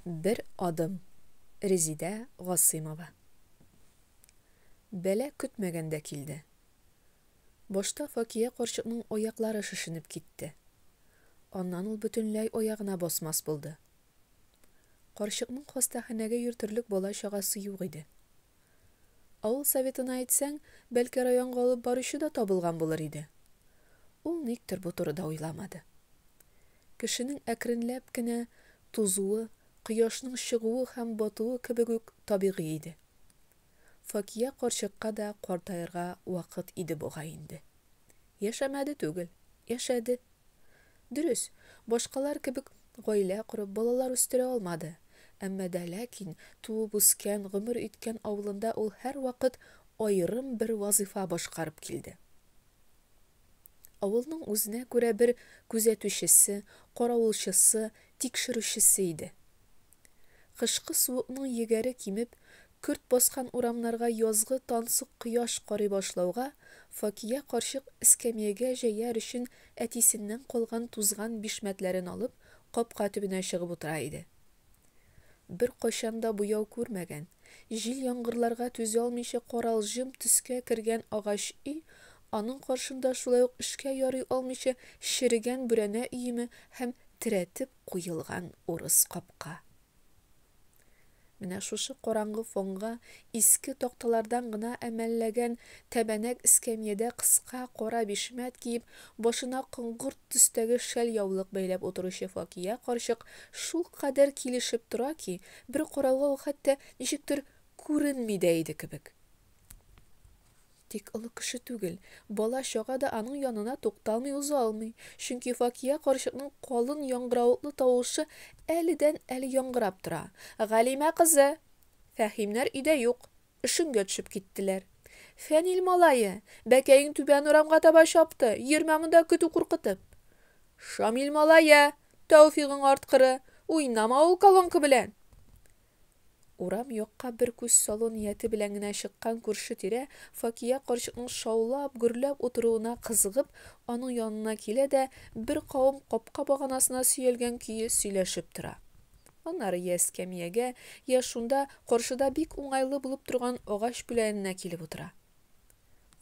Бер адым. Резидә Гасыймова. Бәла көтмәгәндә килде. Башта Факия карчыкның аяклары шешенеп китте. Аннан ул бөтенләй аягына басмас булды. Карчыкның хастаханәгә йөртерлек бала-чагасы юк иде. Авыл советына әйтсәң, бәлки районга алып баручы да табылган булыр иде. Ул никтер бу турыда уйламады. Кешенең әкренләп кенә тузуы, кояшның чыгуы һәм батуы кебек үк табигый иде. Факия карчыкка да картаерга вакыт иде бугай инде. Яшәмәде түгел, яшәде. Дөрес, башкалар кебек гаилә корып, балалар үстерә алмады. Әмма дә ләкин туып үскән, гомер иткән авылында ул һәрвакыт аерым бер вазыйфа башкарып килде. Авылның үзенә күрә бер күзәтүчесе, каравылчысы, тикшерүчесе иде. Кышкы суыкның егәре кимеп, көрт баскан урамнарга язгы тансык кояш карый башлауга, Факия карчык эскәмиягә җәяр өчен әтисеннән калган тузган бишмәтләрен алып, капка төбенә чыгып утыра иде. Беркайчан да буяу күрмәгән, җил-яңгырларга түзә алмыйча каралҗым төскә кергән агач өй, аның каршында шулай ук эшкә ярый алмыйча черегән бүрәнә өеме һәм терәтеп куелган урыс капка. Менә шушы караңгы фонга иске такталардан гына әмәлләгән тәбәнәк эскәмиядә кыска кара бишмәт киеп, башына коңгырт төстәге шәл-яулык бәйләп утыручы Факия карчык шулкадәр килешеп тора ки, бер карауга ул хәтта ничектер күренми дә иде кебек. Тик олы кеше түгел, бала-чага да аның янына тукталмый уза алмый, чөнки Факия карчыкның калын яңгыравыклы тавышы әледән-әле яңгырап тора. Галимә кызы! Фәһимнәр өйдә юк, өшенгә төшеп киттеләр. Фәнил малае, бәкәең түбән урамга таба чапты, йөрмә монда көтү куркытып. Шамил малае, тәүфигың арткыры, уйнама ул колонка белән. Урам якка бер күз салу нияте белән генә чыккан күрше-тирә Факия карчыкның шаулап-гөрләп утыруына кызыгып, аның янына килә дә беркавым капка баганасына сөялгән көе сөйләшеп тора. Аннары йә эскәмиягә, йә шунда, каршыда бик уңайлы булып торган агач пүләненә килеп утыра.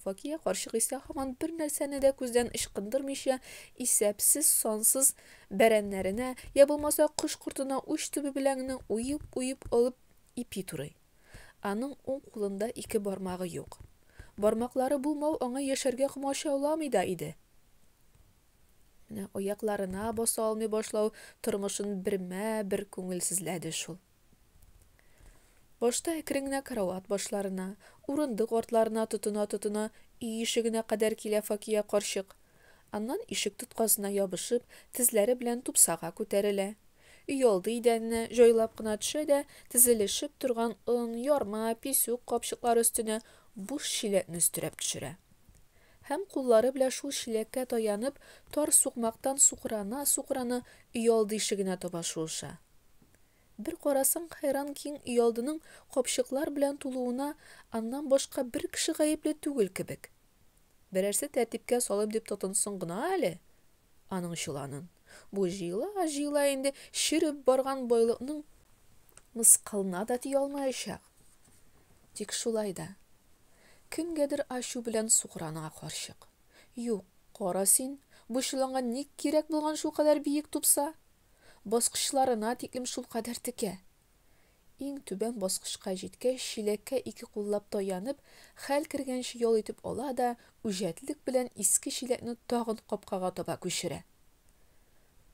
Факия карчык исә һаман бер нәрсәне дә күздән ычкындырмыйча, исәпсез-сансыз бәрәннәренә, я булмаса кош-кортына уч төбе белән генә уеп-уеп алып ипи турый. Аның уң кулында ике бармагы юк. Бармаклары булмау аңа яшәргә комачауламый да иде. Менә аякларына баса алмый башлау тормышын бермә-бер күңелсезләде шул. Башта әкрен генә карават башларына, урындык артларына тотына-тотына өй ишегенә кадәр килә Факия карчык. Аннан ишек тоткасына ябышып, тезләре белән тупсага күтәрелә. Өйалды идәненә җайлап кына төшә дә, тезелешеп торган он, ярма, писүк капчыклары өстенә буш чиләкне өстерәп төшерә. Һәм куллары белән шул чиләккә таянып, тар сукмактан сукрана-сукрана өйалды ишегенә таба шуыша. Бер карасаң, хәйран киң өйалдының капчыклар белән тулуына аннан башка бер кеше гаепле түгел кебек. Берәрсе тәртипкә салыйм дип тотынсын гына әле аның чоланын. Бу җыела-җыела инде череп барган байлыкның мыскылына да тия алмаячак. Тик шулай да, кемгәдер ачу белән сукрана карчык. Юк, кара син, бу чоланга ник кирәк булган шулкадәр биек тупса? Баскычларына тиклем шулкадәр текә. Иң түбән баскычка җиткәч, чиләккә ике куллап таянып, хәл кергәнче ял итеп ала да, үҗәтлек белән иске чиләкне тагын капкага таба күчерә.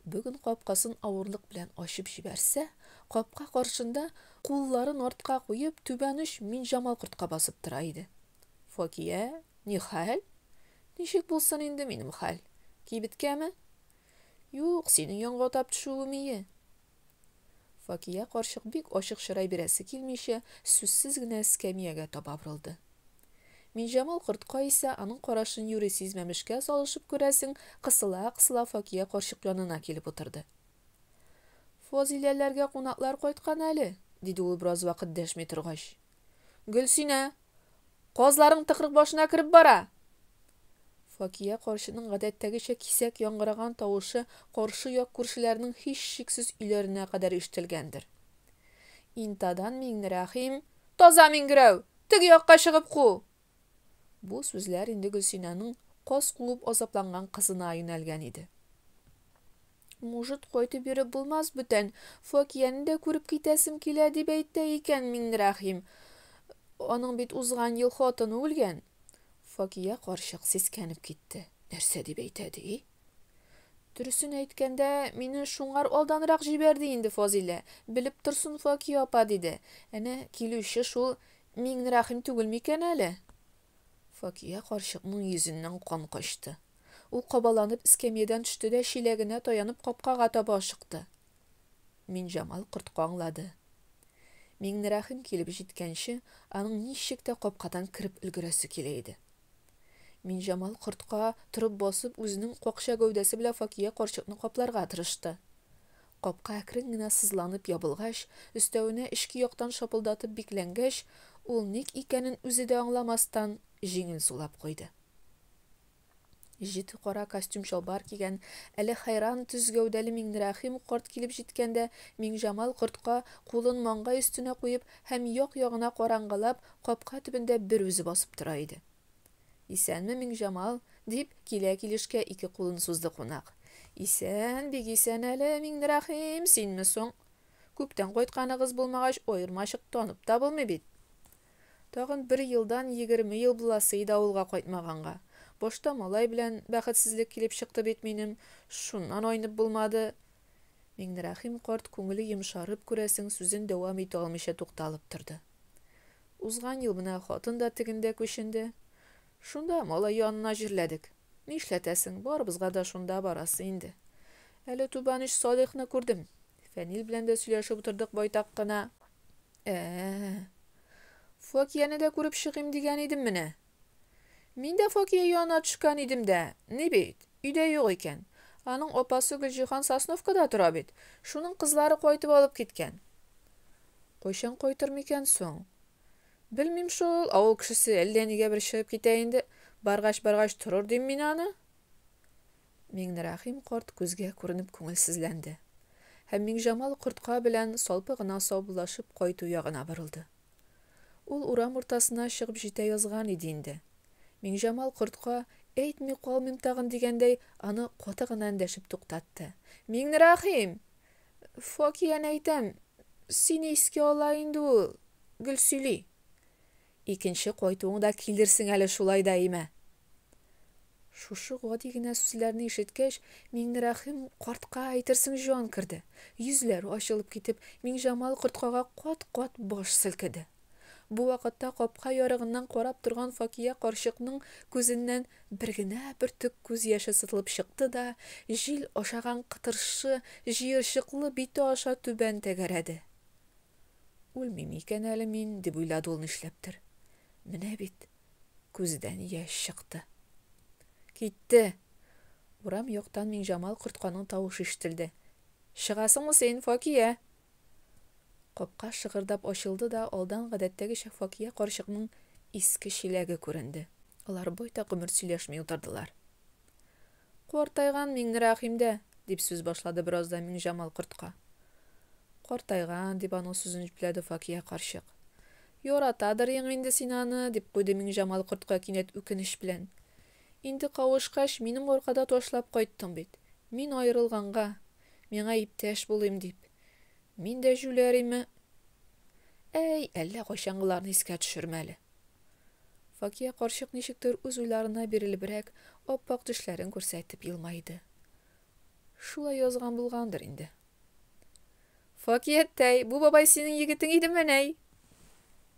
Бүген капкасын авырлык белән ачып җибәрсә, капка каршында, кулларын артка куеп, түбән оч Минҗамал кортка басып тора иде. Факия, ни хәл? Ничек булсын инде минем хәл? Кибеткәме? Юк, синең янга атап төшүем ие. Факия карчык бик ачык чырай бирәсе килмичә, сүзсез генә эскәмиягә таба борылды. Минҗамал кортка исә аның карашын юри сизмәмешкә салышып күрәсең, кысыла-кысыла Факия карчык янына килеп утырды. Фазиләләргә кунаклар кайткан әле, диде ул бераз вакыт дәшми торгач. Гөлсинә, Казларың тыкрык башына кереп бара! Факия карчыкның гадәттәгечә кисәк яңгыраган тавышы каршы як күршеләренең һичшиксез өйләренә кадәр ишетелгәндер. Интадан Миңнерәхим, Таза миңгерәү! Теге якка чыгып ку! Бу сүзләр инде Гөлсинәнең каз куып азапланган кызына юнәлгән иде. Мужыт кайтып йөреп булмас бүтән, Факияне дә күреп китәсем килә, дип әйтә икән Миңнерәхим. Аның бит узган ел хатыны үлгән. Факия карчык сискәнеп китте. Нәрсә дип әйтә ди? Дөресен әйткәндә, мине шуңар алданрак җибәрде инде Фазилә. Белеп торсын Факия апа, диде. Әнә килүче шул Миңнерәхим түгел микән әле? Факия карчыкның йөзеннән кан качты. Ул кабаланып эскәмиядән төште дә чиләгенә таянып капкага таба ашыкты. Минҗамал кортка аңлады. Миңнерәхим килеп җиткәнче, аның ничек тә капкадан кереп өлгерәсе килә иде. Минҗамал кортка торып басып, үзенең какча гәүдәсе белән Факия карчыкны капларга тырышты. Капка әкрен генә сызланып ябылгач, өстәвенә эчке яктан шапылдатып бикләнгәч, ул ник икәнен үзе дә аңламастан, җиңел сулап куйды. Җете кара костюм-чалбар кигән, әле хәйран төз гәүдәле Миңнерәхим карт килеп җиткәндә, Миңҗамал кортка, кулын маңгай өстенә куеп һәм як-ягына карангалап, капка төбендә берүзе басып тора иде. Исәнме, Миңҗамал, дип, килә-килешкә ике кулын сузды кунак. Исән, бик исән әле, Миңнерәхим, синме соң? Күптән кайтканыгыз булмагач, аермачык танып та булмый бит. Тагын бер елдан 20 ел буласы иде авылга кайтмаганга. Башта малай белән бәхетсезлек килеп чыкты бит минем, шуннан айнып булмады. Миңнерәхим карт күңеле йомшарып, күрәсең, сүзен дәвам итә алмыйча тукталып торды. Узган ел менә хатын да тегендә күченде. Шунда малай янына җирләдек. Нишләтәсең, барыбызга да шунда барасы инде. Әле Түбән оч Салихны күрдем. Фәнил белән дә сөйләшеп утырдык байтак кына. Ә-ә. Факияне дә күреп чыгыйм дигән идем менә. Мин дә Факия янына төшкән идем дә, ни бит, өйдә юк икән. Аның апасы Гөлҗиһан Сосновкада тора бит. Шуның кызлары кайтып алып киткән. Кайчан кайтыр микән соң? Белмим шул, авыл кешесе әллә нигә бер чыгып китә инде. Баргач-баргач торыр дим мин аны. Миңнерәхим карт күзгә күренеп күңелсезләнде. Һәм Миңҗамал кортка белән салпы гына саубуллашып кайту ягына борылды. Ул урам уртасына чыгып җитә язган иде инде. Миңҗамал кортка, әйтми калмыйм тагын дигәндәй, аны каты гына эндәшеп туктатты. Миңнерәхим! Факияне әйтәм, сине искә ала инде ул, гел сөйли. Икенче кайтуыңда килерсең әле шулай да, имә. Шушы гади генә сүзләрне ишеткәч, Миңнерәхим картка әйтерсең җан керде. Йөзләре ачылып китеп, Миңҗамал корткага кат-кат баш селкеде. Бу вакытта капка ярыгыннан карап торган Факия карчыкның күзеннән бер генә бөртек күз яше сытылып чыкты да, җил ашаган кытыршы, җыерчыклы бите аша түбән тәгәрәде. Үлмим икән әле мин, дип уйлады ул нишләптер. Менә бит, күздән яшь чыкты. Китте! Урам яктан Миңҗамал кортканың тавышы ишетелде. Чыгасыңмы син, Факия? Капка шыгырдап ачылды да, алдан гадәттәгечә Факия карчыкның иске чиләге күренде. Алар байтак гомер сөйләшми утырдылар. Картайган Миңнерәхим дә, дип сүз башлады бераздан Миңҗамал кортка. Картайган, дип аның сүзен җөпләде Факия карчык. Яратадыр ең инде син аны, дип куйды Миңҗамал кортка кинәт үкенеч белән. Инде кавышкач, минем аркада ташлап кайттың бит. Мин аерылганга, миңа иптәш булыйм дип. Мин дә җүләр име? Әй, әллә кайчангыларны искә төшермә әле. Факия карчык ничектер үз уйларына бирелебрәк, ап-ак тешләрен күрсәтеп елмайды. Шулай язган булгандыр инде. Факияттәй, бу бабай синең егетең идемени?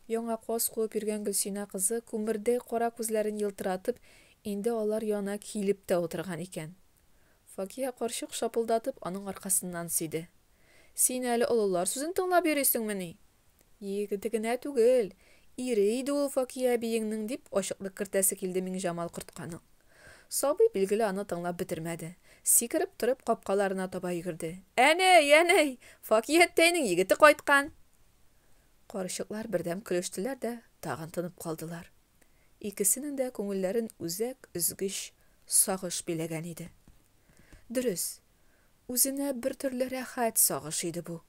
Яңа каз куып йөргән Гөлсинә кызы, күмердәй кара күзләрен елтыратып, инде алар янына килеп тә утырган икән. Факия карчык шапылдатып аның аркасыннан сөйде. Син әле олылар сүзен тыңлап йөрисеңмени? Егете генә түгел, ире иде ул Факия әбиеңнең, дип ачыклык кертәсе килде Миңҗамал кортканың. Сабый, билгеле, аны тыңлап бетермәде. Сикереп торып капкаларына таба йөгерде. Әнәй, әнәй, Факияттәйнең егете кайткан! Карчыклар бердәм көлештеләр дә тагын тынып калдылар. Икесенең дә күңелләрен үзәк өзгеч сагыш биләгән иде. Дөрес, үзенә бертөрле рәхәт сагыш иде бу.